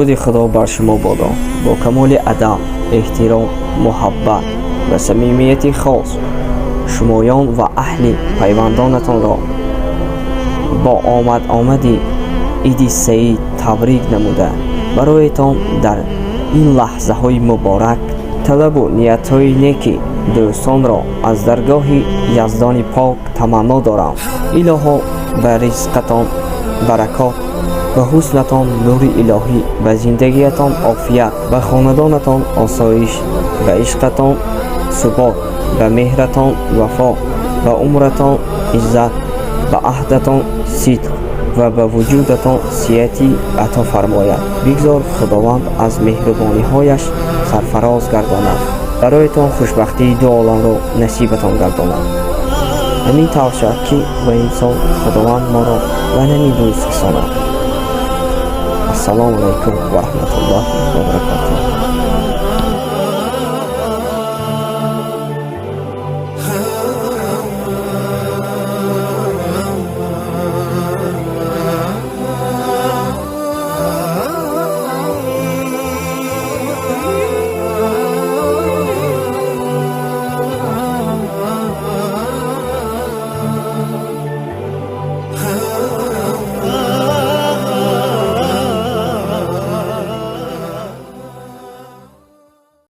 Дуруди Худо бар шумо бодо. Бо камоли адаб, эҳтиром, муҳаббат ва самимияти хос шумоён ва аҳли пайвандонатонро бо омад-омади Иди Саид табрик намуда, бароятон дар ин лаҳзаҳои муборак талабу ниятҳои неки дӯстонро аз даргоҳи Яздони Пок таманно дорам. Илоҳо, ба ризқатон баракот, ба ҳуснатон нури илоҳӣ, ба зиндагиятон офият, ба хонадонатон осоиш, ба ишқатон субот, ба меҳратон вафо, ба умратон иззат, ба аҳдатон сидқ ва ба вуҷудатон сиҳатӣ ато фармояд. Бигзор Худованд аз меҳрубониҳояш сарфароз гардонад, бароятон хушбахтии ду оламро насибатон гардонад. Ҳамин тавр шавад, ки ба ин сол Худованд моро ба ҳамин рӯз расонад. Ассалому алайкум ва раҳматуллоҳи ва баракотуҳ.